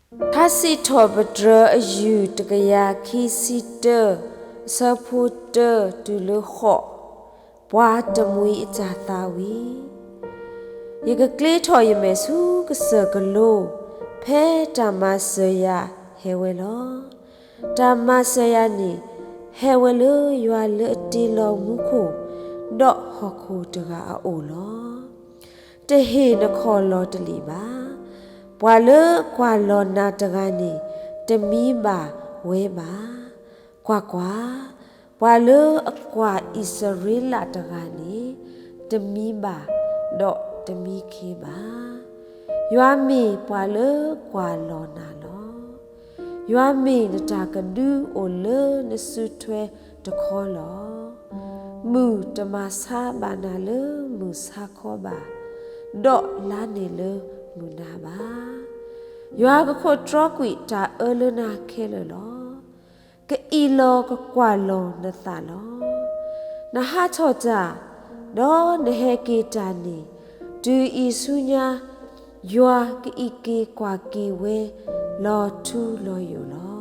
ထါစံးထီၣ်ပတြၢၤအယုၢ်တကယၤခံဆံတၢ, အဆၢဖိတၢတုၤလၢဃိး, ပှၤတမှံၤအတၢ်သးဝံၣ်, ယကကျ့ထီၣ်ယမဲာ်ဆူကစၢၢ်ကလိ, ဖဲတၢ်မၤစၢၤယၤဟဲဝဲလီၤ. တၢ်မၤစၢၤယၤန့ၣ် ဟဲဝဲလၢယွၤလၢအတ့လီၤမူခိၣ်, ဒီးဟီၣ်ခိၣ်တဂၤအအိၣ်လီၤ. တဟ့ၣ်နခီၣ်လီၢ်တလံာ်ဘၣ်. ပှၤလၢအကွၢ်လီၤနၤတဂၤန့ၣ် တမံဘၣ်ဝဲဘၣ်. ကွၢ်ကွၢ်, ပှၤလၢအကွၢ်အံၣ်စရ့လးတဂၤန့ၣ် တမံဘၣ်ဒီးတမံခ့ဘၣ်. ယွၤမ့ၢ်ပှၤလၢကွၢ်လီၤနၤလီၤ. ယွၤမ့ၢ်နတၢ်ကဒုအိၣ်လၢနစုထွဲတခီလီၤ. မုၢ်တမၤဆါဘၣ်နၤလၢမုၢ်ဆါခီဘၣ်, ဒီးလါန့ၣ်လၢမုၢ်နၤဘၣ်. ယွၤကခိးတြီကွံာ်တၢ်အၢလၢနၤခဲလၢာ်လီၤ. ကအံးလီၤကကွၢ်လီၤနသးလီၤ. နဟးထီၣ်တၢ်, ဒီးနဟဲက့ၤတၢ်န့ၣ်, တုၤအံၤဆူညါ ယွၤကအံးက့ၤကွၢ်က့ၤဝဲလီၤထူလီၤယိာ်လီၤ.